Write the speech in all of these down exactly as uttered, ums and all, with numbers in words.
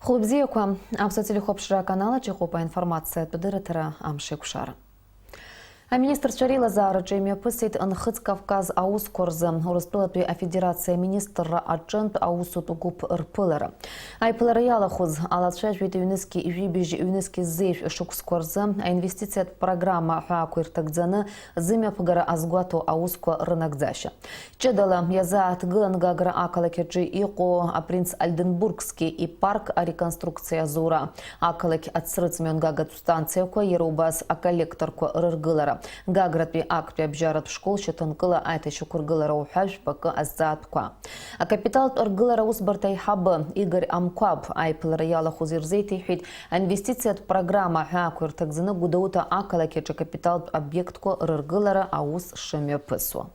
Хәылбзиақәа, Аԥсуа телехәаԥшра аканалаҿ иҟоуп аинформациатә дырраҭара «Амшеикәшара». Аминистрцәа реилазаараҿы имҩаԥысит Нхыҵ Кавказ аусқәа рзы Урыстәылатәи Афедерациа аминистрра аҿынтә аусутә гәыԥ рԥылара. Аиԥылара иалахәыз алацәажәеит ҩнызқьи жәибжь, ҩнызқьи зеижә шықәсқәа рзы аинвестициатә программа аҳәаақәа ирҭагӡаны зымҩаԥгара азгәаҭо аусқәа рынагӡашьа. Ҷыдала иазааҭгылан Гагра ақалақь аҿы иҟоу апринц Ольденбургски ипарк ареконструкциа азура, ақалақь ацрыҵ мҩангагатә станциақәа, иара убас аколлекторқәа рыргылара, Гагратәи актәи абжьаратә школ шьаҭанкыла аиҭашьақәыргылара уҳәа жәпакы азҵаатәқәа. Акапиталтә ргылара аусбарҭа аиҳабы Игорь Амқәаб аиԥылара иалахәыз ирзеиҭеиҳәеит, аинвестициатә программа аҳәаақәа ирҭагӡаны Гәдоуҭа ақалақь аҿы акапиталтә обиектқәа рыргылара аус шымҩаԥысуа.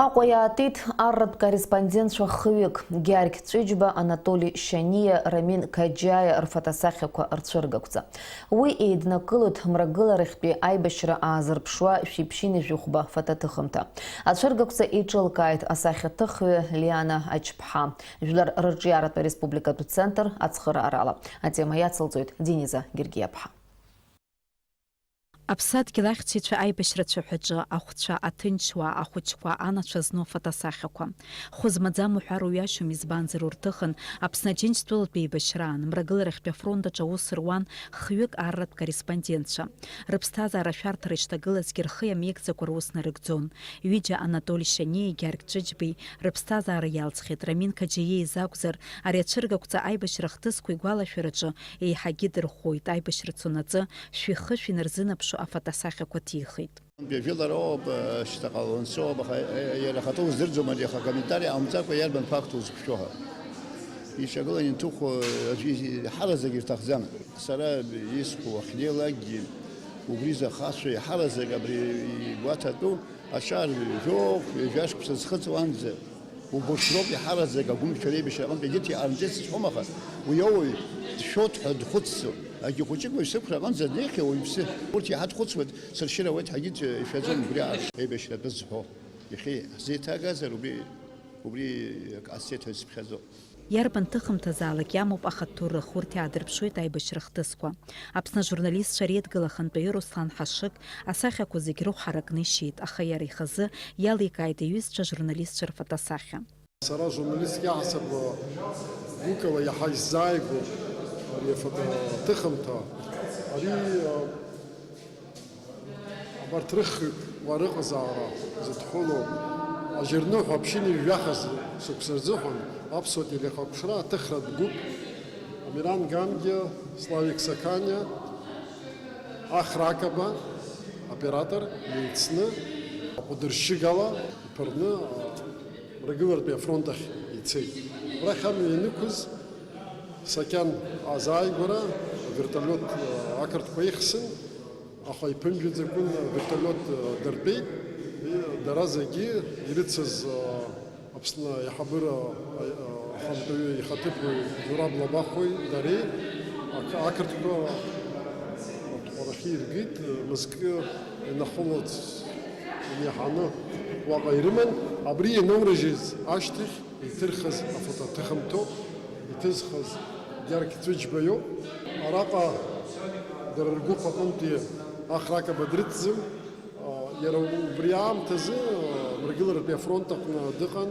Аҟәа иаатит арратә корреспондентцәа хҩык, Гьаргь Ҵәыџьба, Анатоли Шьаниа, Рамин Қаџьаиа рфотосахьақәа рцәыргақәҵа. Уи еиднакылоит мрагыларахьтәи аибашьра аазырԥшуа шәиԥшьынҩажәи хәба фотоҭыхымҭа. Ацәыргақәҵа еиҿылкааит асахьаҭыхҩы Лиана Ачԥҳа, Жәлар рырҿиаратә республикатә центр ацхыраарала. Атема иацылҵоит Дениза Гергиаԥҳа. Аԥсадгьыл ахьчаҩцәа аибашьра цәаҳәаҿы ахәцәа, аҭынчуаа, ахәыҷқәа, анацәа зну афотосахьақәа. Хәы змаӡам уҳәар уҩашьом, избанзар урҭыхын Аԥсны Аџьынџьтәылатә еибашьраан, мрагыларахьтәи афронт аҿы аус руан хҩык арратә корреспондентцәа. Рыԥсҭазаара ашәарҭара ишҭагылазгьы рхы иамеигӡакәа рус нарыгӡон. Ҩыџьа Анатоли Шьаниеи Гьаргь Ҵәыџьбеи рыԥсҭазаара иалҵхьеит, Рамин Қаџьаиа изакәзар, ари ацәыргақәҵа аибашьра ахҭысқәа игәалашәараҿы еиҳагьы дырхәоит, аибашьра цонаҵы шәи хышә инарзынаԥшуа афотосахьақәа ҭихит. Жәлар ауп, шьҭа ҟалон соуп, аха иара ахаҭа уздырӡом, ари аха акомментариа ҟамҵакәа иарбан факт узықәшәо ҳәа. Иҿагылан иҭыху аӡәы иҳараӡак ирҭахӡам. Сара исҳәо уахьнеилакгьы, убри захацәоу иҳараӡак абри игәаҭатәу Аҿар жәохә, ҩажәа шықәса зхыҵуанӡа, убырҭ роуп иҳараӡак агәымшәа реибашьра аҟынтә егьырҭ иҟарымҵеит сызҳәом, аха уи ауаҩ дшәоит ҳәа дхәыцӡом. Агьи хәыҷык уаҩ сықәра аҟынӡа днеихьеит, уаҩԥсы. Урҭ иаҳа дхәыцуеит, сыршьыр ауеит ҳәагьы ишәаӡом убри аҟара. Аибашьра атәы зҳәо, иахьа ҳзеиҭагазар, убри, убри ак ҟасҵеит ҳәа сыԥхьаӡоуп. Иарбан ҭыхымҭазаалак иамоуп ахатә ҭоурых, урҭ иаадырԥшуеит аибашьра хҭысқәа. Аԥсны ажурналистцәа реидгыла ахантәаҩы Руслан Ҳашыг асахьақәа зегь рыхә ҳаракны ишьеит, аха иара ихазы иаликааит иҩызцәа ажурналистцәа рфотосахьа. Сара журналистк иаҳасаб гәыкала иаҳа исзааигәоуп ари афотоҭыхымҭа. Ари, а, Абарҭ рыхҩык уа рыҟазаара зыдҳәалоу ажьырныҳәа ԥшьынҩажәи жәаха шықәса рзыҳәан аԥсуа телехәаԥшра аҭыхратә гәыԥ Амиран Гамгиа, Славик Саканиа, Ахра Акаба, оператор, еицны аҟәдыршьыгала иԥырны, а, Мрагыларатәи афронт ахь ицеит. Абрахь амҩа ианықәыз, Сакиан азааигәара авертолиот, а, ақырҭқәа ихсын, аха иԥынжәаӡакәын, авертолиот, а, дыртәеит. И, дара зегьы ирыцыз, а, Аԥсны аиҳабыра, а, а, ахантәаҩы ихаҭыԥуаҩ Зураб Лабахәи дареи ақы-, ақырҭқәа атәқәарахьы иргеит, мызкы инахылац инеиҳаны уаҟа ирыман. Абри ианаурыжьыз ашьҭахь иҭырхыз афотоҭыхымҭоуп, иҭызхыз Гьаргь Ҵәыџьба иоуп. Араҟа дара ргәыԥ аҟынтәи Ахра Акаба дрыцӡам. Иара убри аамҭазы Мрагыларатәи афронт аҟны дыҟан.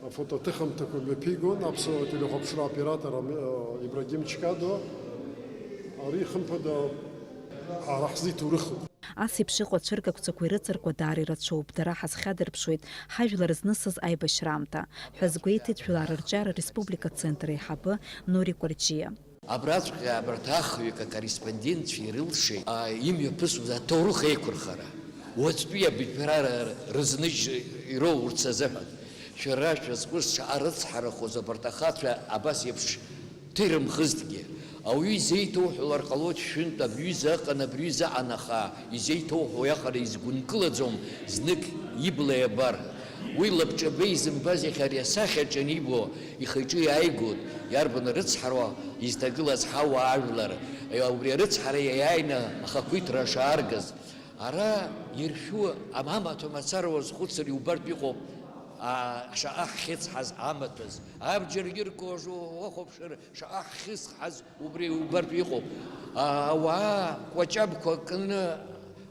Афотоҭыхымҭақәа мҩаԥигон аԥсуа телехәаԥшра оператор Ам-, Ибрагим Чкадуа. Ари, хымԥада, ҳара ҳзы иҭоурыхуп. Ас еиԥш иҟоу ацәыргақәҵақәа ирыҵаркуа даара ирацәоуп, дара ҳазхьадырԥшуеит ҳажәлар знысыз аибашьраамҭа, ҳәа азгәеиҭеит Жәлар рырҿиара республика ацентр аиҳабы Нури Кәарҷиа. Абраҵәҟьа абарҭ ахҩык акорреспондентцәа ирылшеит, а, имҩаԥысуаз аҭоурых еиқәырхара. Уаҵәтәи абиԥара рызныжь ироур сазыҳәан, шәара шәызкәыз шаҟа рыцҳарахоз абарҭ ахацәа абас еиԥш ҭирымхызҭгьы. Ауаҩы изеиҭоуҳәалар ҟалоит шәынтә абри ҩыза ыҟан, абри ҩыза ыҟан, аха изеиҭоуҳәо уиаҟара изгәынкылаӡом знык ибла иабар. Уи лабҿаба изымбаз иахьа ари асахьаҿ анибо, ихы-иҿы иааигоит, иарбан рыцҳароу изҭагылаз ҳауаажәлар, убри арыцҳара иааины ахақәиҭра шааргаз. Ара иршәу амамаҭәа мацара уазхәыцыр иубартә иҟоуп. Аа, шаҟа ҳхьыӡ ҳаз амаҭәаз, абџьаргьы ркожо уахәаԥшыр, шаҟа ҳхьыӡ ҳаз убри убартә иҟоуп. Аа, ауаа кәаҷабқәа кны,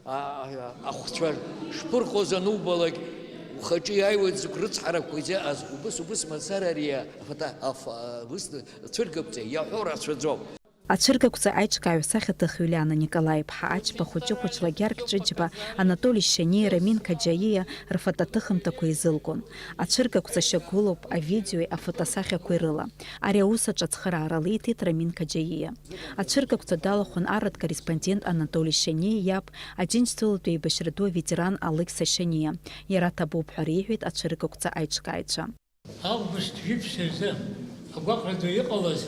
аа, ахәцәа шԥырхоз анубалак, ухаҿы иааиуеит зықә рыцҳарақәа изыҟаз, убыс, убыс мацара ари афата-, аф-, убыс цәыргақәҵа иаҳәо рацәаӡоуп. Ацәыргақәҵа аиҿкааҩ асахьаҭыхҩы Лиана Николаи-иԥҳа Ачба хәыҷы-хәыҷла Гьаргь Ҷыџьба, Анатоли Шьаниа, Рамин Қаџьаииа рфотоҭыхымҭақәа еизылгон. Ацәыргақәҵа шьақәгылоуп авидеои афотосахьақәеи рыла. Ари аус аҿы ацхыраара лиҭеит Рамин Қаџьаииа. Ацәыргақәҵа далахәын арратә корреспондент Анатоли Шьаниа иаб, Аџьынџьтәылатәи еибашьра ду аветеран Алықьса Шьаниа. Иара ҭабуп ҳәа реиҳәеит ацәыргақәҵа аиҿкааҩцәа. Август жәиԥшь азы агәаҟра ду иҟалаз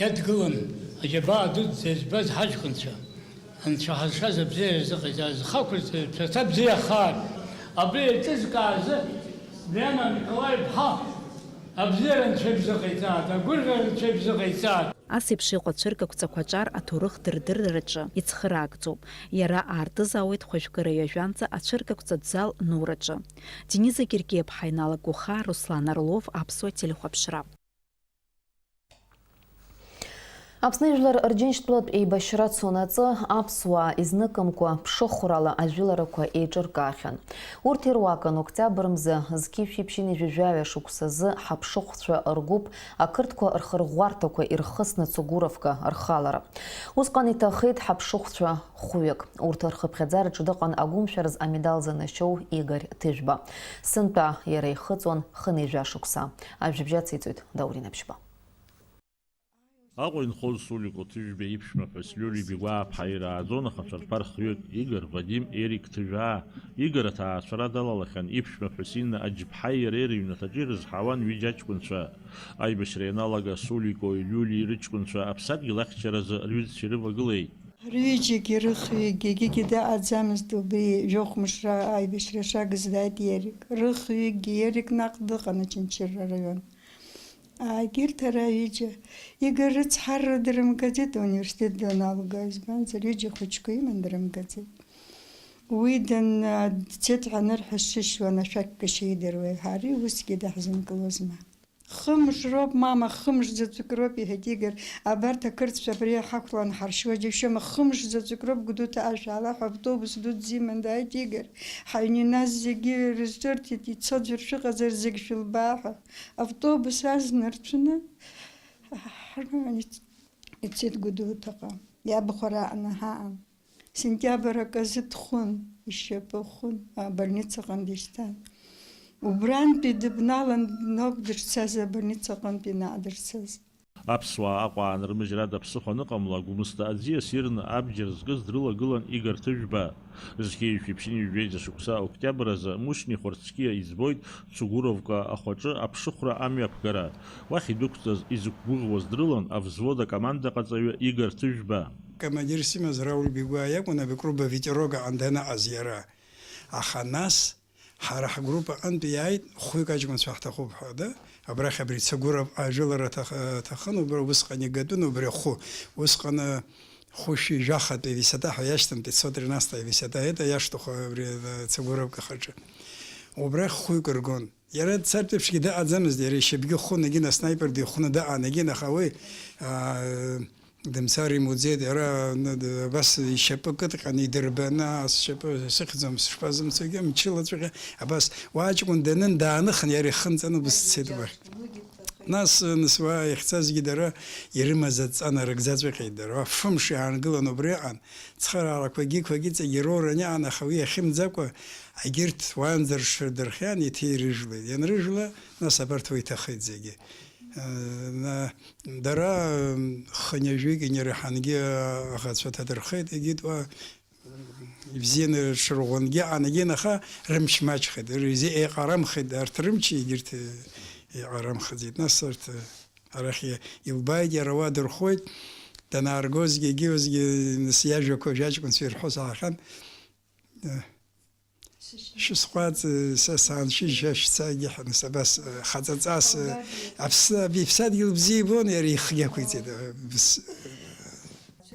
иадгылан аџьабаа дуӡӡа избаз ҳаҷкәынцәа, Анцәа ҳазшаз абзиара зыҟаиҵаз, зхы ақәызҵаз рцәа бзиахааит. Абри еиҿызкаазы Лиана Николаи-иԥҳа абзиара Анцәа ибзыҟаиҵааит, агәырӷьара Анцәа ибзыҟаиҵааит. Ас еиԥш иҟоу ацәыргақәҵақәа аҿар аҭоурых дырдырраҿы ицхыраагӡоуп. Иара аартызаауеит хәажәкыра ҩажәанӡа ацәыргақәҵатә зал Нураҿы. Дениза Гергиа-ԥҳа, Инал Агәыхаа, Руслан Орлов, Аԥсуа телехәаԥшра. Аԥсны жәлар Рџьынџьтәылатә еибашьра цонаҵы аԥсуаа изныкымкәа ԥшыхәрала ажәыларақәа еиҿыркаахьан. Урҭ ируакын октиабр мзы, зқьи жәшәи ԥшьынҩажәи жәаҩа шықәсазы ҳаԥшыхәцәа ргәыԥ ақырҭқәа рхырӷәӷәарҭақәа ирхысны Цугуровка рхалара. Усҟан иҭахеит ҳаԥшыхәцәа хәҩык. Урҭ рхыԥхьаӡараҿы дыҟан агәымшәараз амедал занашьоу Игорь Ҭыжәба. Сынтәа иара ихыҵуан хынҩажәа шықәса. Ажәабжь ациҵоит Даурен Аԥшьба. Аҟәа инхоз Сулико Ҭыжәба иԥшәмаԥҳәыс Лиули Бигәааԥҳа ирааӡон ахацәа рԥа рхҩык, Игор, Вадим, Ерик Ҭыжәаа. Игор аҭаацәара далалахьан, иԥшәмаԥҳәыс Инна Аџьԥҳаи иареи рыҩнаҭаҿы ирызҳауан ҩыџьа аҷкәынцәа. Аибашьра ианалага Суликои Лиулии рыҷкәынцәа аԥсадгьыл ахьчаразы рҩызцәа ирывагылеит. Рҩыџьагьы рыхҩыкгьы, егьигьы даҟаӡамызт убри, жәохә мышра аибашьра шагыз дааит Ерик. Рыхҩыкгьы, Ерик наҟ дыҟан Очамчыра араион. Егьырҭ ара ҩыџьа, Игор рыцҳарра дрымгаӡеит, ауниверситет даналга, избанзар, ҩыџьа хәыҷқәа иман, дрымгаӡеит. Уи дан-, дцеит ҳәа анырҳәа сшьышьуан, ашәақьқәа шеидыруа, ари усгьы даҳзынкылозма. Хымш роуп, мама, хымш заҵәык роуп, иҳәеит Игор, абарҭ ақырҭцәа абри иҳақәлан ҳаршьуа џьышәшьома, хымш заҵәык роуп, Гәдоуҭа ашә аалаҳәа автобус дуӡӡа иман дааит Игор. Ҳаҩны иназ зегьы рызҿырҭит, ицо ӡәыр шәыҟазар, зегь шәылбаа ҳәа. Автобус азна рҭәны, ҳармаан ицеит Гәдоуҭаҟа. Иабахәараа аҟны ҳаҟан. Сентиабр аказы дхәын, ишьапы хәын, абольницаҟны дышьҭан. Убрантәи дыбналан, ноуп дышцаз, абольницаҟынтәи наҟ дышцаз. Аԥсуаа Аҟәа аанырмыжьрада ԥсыхәа аныҟамла, Гәымсҭа аӡиас ирны абџьар зкыз дрылагылан Игор Ҭыжәба. Зқьи жәшәи ԥшьынҩажәи жәеиза шықәса октиабр азы Мушьни Хәарцкиа избоит Цугуровка ахәаҿы аԥшыхәра амҩаԥгара. Уахь идәықәҵаз изықәгәыӷуаз дрылан авзвод акомандаҟаҵаҩы Игор Ҭыжәба. Командирс имаз Рауль Бигәаа иакәын, абри Круба Ветерок аҟны данаҟаз иара. Аха нас ҳара ҳгруппа аҟынтә иааит, хәҩык аҷкәынцәа ҳҭахуп ҳәа, да? Абрахь абри Цугуров ажәылара аҭах-, аҭахын, убра усҟан игатәын убри ахәы. Усҟан, э, хәышәи жәахатәи Висата ҳәа иашьҭан, пятьсот тринадцатая Висата, это иашҭаху абри, э, Цугуровка хаҿы. Убрахь хәҩык ргон. Иара дцартә еиԥшгьы дыҟаӡамызт, иара ишьапгьы хәын, егьин аснайпер дихәны дыҟан, егьин, аха уи, аа, дымцар имуӡеит, иара, н-, д-, абас ишьапы кыдҟьаны идырбаны, ас шьапы сыхьӡом, сышԥазымцогьы, мчылаҵәҟьа, абас уа аҷкәын данын, дааныхын, иара ихынҵаны убас дцеит убахь. Нас, нас уа иахьцазгьы дара ирымаз адҵа нарыгӡаҵәҟьеит дара, уа фымш иаангылан убри аҟан, цхыраарақәа егьиқәагьы ҵегьы ироураны иҟан, аха уи иахьымӡакәа, егьырҭ уаанӡа рҽырдырхиан, еиҭа ирыжәлеит. Ианрыжәла, нас абарҭ уа иҭахеит зегьы. Э, на-, дара, м, хынҩажәик инеиҳангьы аӷацәа ҭадырхеит, егьит уа, м, ибзианы рҽырӷәӷәангьы аанагеит, аха рымч маҷхеит, р-, изи-, еиҟарамхеит, арҭ рымч егьырҭ, э, еиҟарамхаӡеит. Нас арҭ, э, арахь илбааит, иара уа дырхәоит, данааргозгьы, егьиуазгьы, нас иажәақәа жәаҷкәынцәа ирҳәо саахьан. Э, шәысҟәаҵ, э, са сааншьыжь, шәа шәцагьы ҳәа, нас абас, э, хаҵаҵас, э, аԥсы, аб-, иԥсадгьыл бзиа ибон, иара ихгьы ақәиҵеит, э, бс-,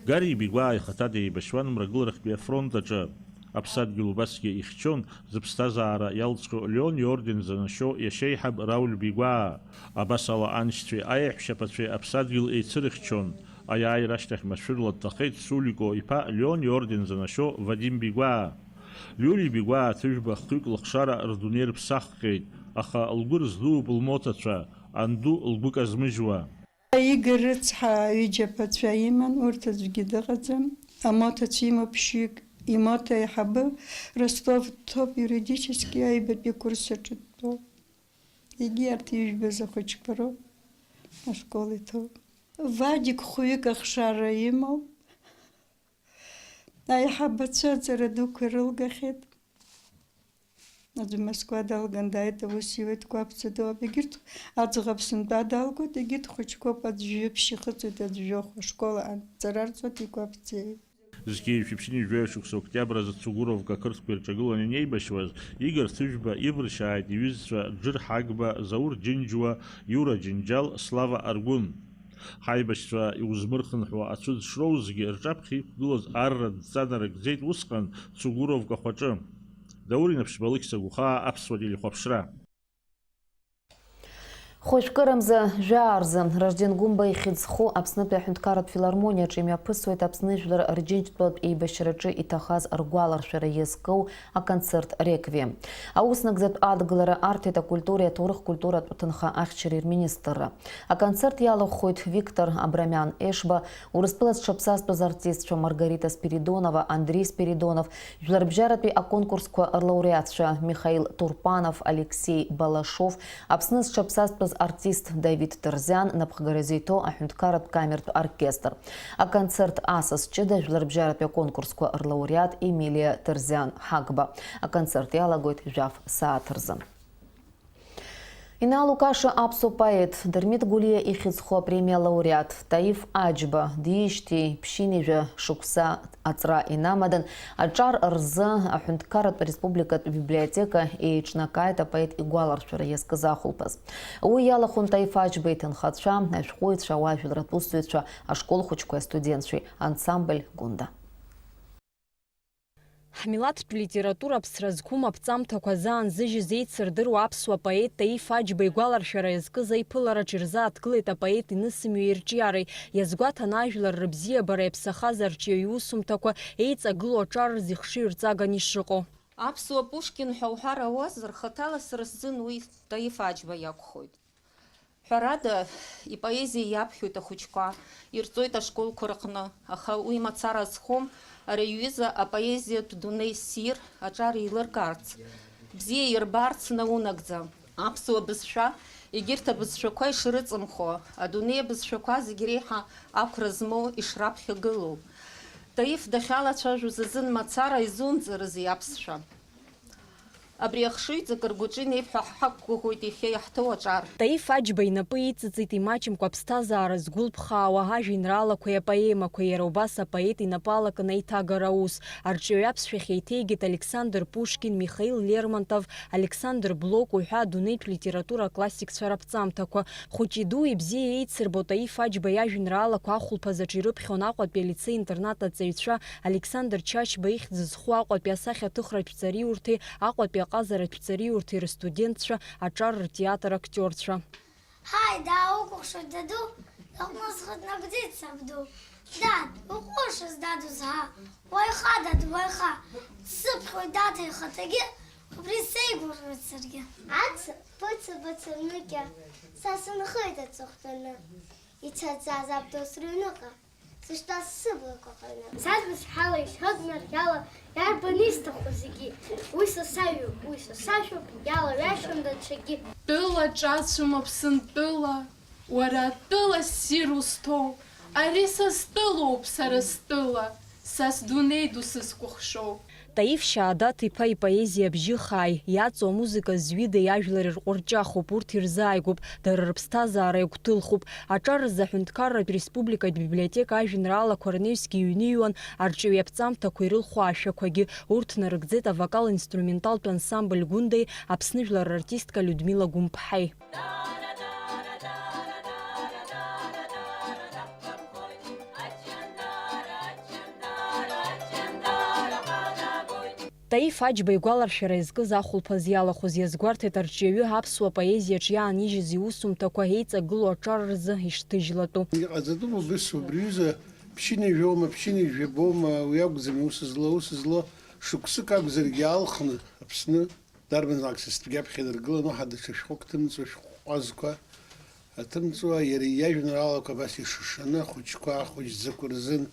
Гари Бигәаа ихаҭа деибашьуан Мрагыларахьтәи афронт аҿы. Аԥсадгьыл убасгьы ихьчон зыԥсҭазаара иалҵхьоу Леон иорден занашьоу иашьеиҳаб Рауль Бигәаа. Абасала, аншьцәеи аиаҳәшьаԥацәеи аԥсадгьыл еицырыхьчон. Аиааира ашьҭахь машәырла дҭахеит Сулико иԥа Леон иорден занашьоу Вадим Бигәаа. Лиули Бигәаа Ҭыжәба хҩык лыхшара рдунеи рыԥсаххьеит, аха лгәы рыздууп лмоҭацәа, анду лгәы казмыжьуа. Игорь рыцҳа ҩыџьа ԥацәа иман, урҭ аӡәгьы дыҟаӡам. Амоҭацәа имоуп ԥшьҩык, имоҭа аиҳабы Ростов дҭоуп, юридически аҩбатәи акурс аҿы дтәоуп. Егьи арҭ ижәбаз ахәыҷқәа роуп, ашкол иҭоуп. Вадик хәҩык ахшара имоуп. Аиҳабацәа аҵара дуқәа ирылгахьеит. Аӡәы Москва далган дааит, аус иуеит, Қәаԥӡа дууп. Егьырҭ аӡӷаб сынтәа далгоит, егьырҭ хәыҷқәоуп, аӡә жәаԥшь ихыҵуеит, аӡә жәохә ашкол аҵара арҵоит, иқәаԥӡеит. Зқьи жәшәи ԥшьынҩажәи жәаҩа шықәса октиабр азы Цугуровка ақырҭқәа ирҿагыланы инеибашьуаз, Игорь Ҭыжәба ивыршьааит иҩызцәа Џыр Ҳагба, Заур Џьынџьуа, Иура Џьынџьал, Слава Аргәын. Ҳаибашьцәа иузмырхынҳәуа ацәыӡ шроузгьы, рҿаԥхьа иқәгылаз арратә дҵа нарыгӡеит усҟан Цугуровка ахәаҿы. Даур Инаԥшьба, Алықьса Гәхаа, Аԥсуа телехәаԥшра. Хәажәкырамза жәаа рзы Ражден Гәымба ихьӡ зху Аԥснытәи аҳәынҭқарратә филармониаҿы имҩаԥысуеит Аԥсны жәлар рџьынџьтәылатә еибашьраҿы иҭахаз ргәаларшәара иазку аконцерт реквием. Аус нагӡатә адгылара арҭеит акультуреи аҭоурых-культуратә ҭынха ахьчареи рминистрра. Аконцерт иалахәхоит Виктор Абрамиан Ешба, Урыстәыла зҽаԥсазтәыз артистцәа Маргарита Спиридонова, Андри Спиридонов, жәларбжьаратәи аконкурсқәа рлауреатцәа Михаил Турпанов, Алексеи Балашов, Аԥсны зҽаԥсазтәыз артист Давид Ҭырзиан, напхгара зиҭо аҳәынҭқарратә камертә оркестр. Аконцерт асас ҷыда жәларбжьаратәи аконкурсқәа рлауреат Емилиа Ҭырзиан Ҳагба. Аконцерт иалагоит жәаф сааҭ рзы. Иналукаша аԥсуа поет, Дырмит Гәлиа ихьӡ зху апремиа лауреат Таиф Аџьба диижьҭеи ԥшьынҩажәа шықәса аҵра инамадан, аҿар рзы аҳәынҭқарратә республикатә библиотека еиҿнакааит апоет игәаларшәара иазкыз ахәылԥаз. Уи иалахәын Таиф Аџьба иҭынхацәа, ашәҟәыҩҩцәа, ауаажәларратә усзуҩцәа, ашкол хәыҷқәеи астудентцәеи, ансамбль Гәында. Ҳмилаҭтә литература аԥсра зқәым аԥҵамҭақәа заанзыжьыз еицырдыруа аԥсуа поет Таиф Аџьба игәаларшәара иазкыз аиԥылараҿ ирзааҭгылеит апоет инысымҩеи ирҿиареи, иазгәаҭаны ажәлар рыбзиабара иаԥсахаз арҿиаҩы иусумҭақәа еиҵагылоу аҿар рзы ихшыҩрҵаган ишыҟоу. Аԥсуа Пушкин ҳәа уҳәар ауазар, хаҭала сара сзын уи Таиф Аџьба иакәхоит. Ҳәарада, ипоезиа иаԥхьоит ахәыҷқәа, ирҵоит ашколқәа рҟны, аха уи мацара зхом, ари аҩыза апоезиатә дунеи ссир аҿар еилыркаарц, бзиа ирбаарц наунагӡа. Аԥсуа бызшәа, егьырҭ абызшәақәа ишрыҵымхо, адунеи абызшәақәа зегь реиҳа ақәра змоу ишраԥхьагылоу. Таиф дахьалацәажәоз азын мацара изумҵарызи аԥсшәа? Абри ахшыҩҵак ргәаҿы инеип ҳәа ҳақәгәыӷуеит иахьа иаҳҭоу аҿар. Таиф Аџьба инапы иҵыҵит имаҷымкәа аԥсҭазаара згәылԥхаауа ажәеинраалақәеи апоемақәеи, иара убас апоет инапы алакын аиҭагара аус. Арҿиаҩы аԥсшәахь еиҭеигеит Александр Пушкин, Михаил Лермонтов, Александр Блок уҳәа адунеитә литература аклассикцәа раԥҵамҭақәа. Хәыҷи-дуи бзиа еицырбо Таиф Аџьба иажәеинраалақәа ахәылԥазаҿ ирыԥхьон Аҟәатәи алицеи-интернат аҵаҩцәа Александр Чачба ихьӡ зху Аҟәатәи асахьаҭыхратә ҵариурҭеи Аҟәатәи аҟазаратә ҵариурҭеи рыстудентцәа аҿар ртеатр актиорцәа. Ҳаи, дааугәыхшоит, даду, лыҟәнызхыт нагӡеит сабду. Дад, уҟәышыз, дад, узҳа, уаҩха, дад, уаҩха, дсыԥхьоит, дад, ихаҭагьы, убри сеигәырӷьоит саргьы. Аҵ ԥыҵа-быца рныкьа, са сынхеит аҵыхәтәаны, ицаӡаз абду срыҩныҟа, сыштәаз сыблақәа ҟарны. Сажәа сҳәала исҳәоит марқьала, иарбан исҭаху зегьы. Уи са саҩуп, уи са сашәоуп, иалаҩашьом даҽакгьы. Тәыла ҿацәым Аԥсынтәыла, уара атәыла ссир узҭоу, ари са стәылоуп, сара стәыла, са сдунеи ду сызкәыхшоу. Таиф Шьаадаҭ-иԥа ипоезиа абжьы хааи, иаҵоу амузыка зҩыдеи ажәлар ирҟәырҷахуп, урҭ ирзааигәоуп, дара рыԥсҭазаара иагәҭылхуп. Аҿар рзы аҳәынҭқарратә республикатә библиотека ажәеинраалақәа рнаҩсгьы иҩныҩуан арҿиаҩы аԥҵамҭақәа ирылху ашәақәагьы. Урҭ нарыгӡеит авокал-инструменталтә ансамбль Гәындеи Аԥсны жәлар рартистка Людмила Гәымԥҳаи. Таиф Аџьба игәаларшәара иазкыз ахәылԥаз иалахәыз иазгәарҭеит арҿиаҩы аԥсуа поезиаҿ иаанижьыз иусумҭақәа еиҵагылоу аҿар рзы ишҭыжьлатәу. Иҟаҵатәума убыс убри ҩыза ԥшьынҩажәома, ԥшьынҩажәабома, уи акәӡами аус злоу, аус злоу, шықәсык акәзаргьы алхны Аԥсны дарбанзаалак са стәгьы аԥхьа инаргылан, уаҳа даҽа шәҟәык ҭымҵуа, шәҟәазқәа аҭымҵуа, иара иажәеинраалақәа абас ишышаны, ахәыҷқәа, ахәыҷӡақәа рзын,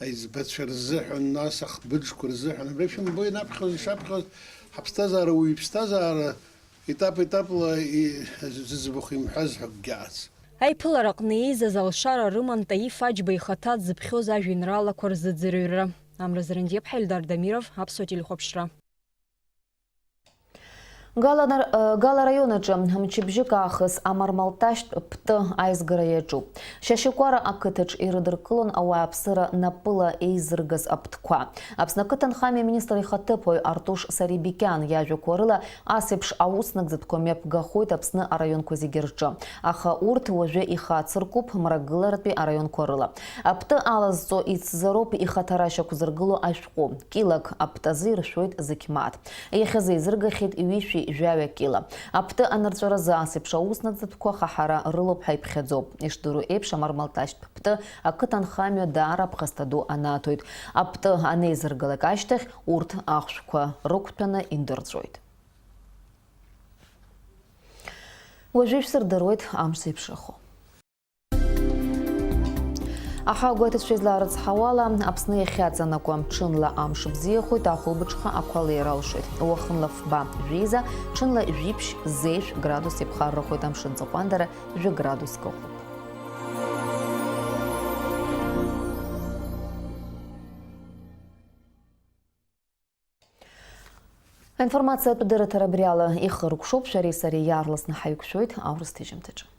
аиҵбацәа рзыҳәан, нас ахбыџқәа рзыҳәан, абра ишәымбо ианаԥхьоз, ишаԥхьоз, ҳаԥсҭазаара, уаҩы иԥсҭазаара етап-етапла и-, зыӡбахә имҳәаз ҳәа акгьы аац. Аиԥылараҟны еизаз алшара рыман Таиф Аџьба ихаҭа дзыԥхьоз ажәеинраалақәа рзыӡырҩра. Амра Зарандиаԥҳа, Ельдар Дамиров, Аԥсуа телехәаԥшра. Гала нар-, э, Гала араион аҿы мчыбжьык аахыс амармалташьтә птты аизгара иаҿуп. Шьашьыкәара ақыҭаҿ ирыдыркылон ауааԥсыра напыла еизыргаз аптқәа. Аԥсны ақыҭанхамҩа аминистр ихаҭыԥуаҩ Артуш Сарибекиан иажәақәа рыла, ас еиԥш ауснагӡатәқәа мҩаԥгахоит Аԥсны араионқәа зегьы рҿы. Аха урҭ уажәы ихацыркуп мрагыларатәи араионқәа рыла. Аптты алазҵо ицзароуп ихаҭара шьақәзыргыло ашәҟәы. Килак аптазы иршәоит зықь мааҭ. Иахьазы еизыргахьеит ҩышәи жәаҩа кила. Аптты анырҵәаразы ас еиԥш ауснагӡатәқәа хаҳара рылоуп ҳәа иԥхьаӡоуп. Ишдыру еиԥш, амармалташьтә птты ақыҭанхамҩа даара аԥхасҭа ду анаҭоит. Аптты анеизыргалак ашьҭахь, урҭ ахәшәқәа рықәтәаны индырҵәоит. Уажәы ишәсырдыруеит амш зеиԥшрахо. Аҳауагәеиҭацәа излаарыцҳауала, Аԥсны иахьаҵанакуа, ҽынла амш бзиахоит, ахәылбыҽха ақәа леира алшоит. Уахынла фба, жәеиза, ҽынла жәиԥшь, зеижә градус иԥхаррахоит, амшын ҵыхәандара жәа градуск ыҟоуп. Аинформациатә дырраҭара абри ала ихыркәшоуп, шәареи сареи иаарласны ҳаиқәшәоит аурыс ҭыжьымҭаҿы.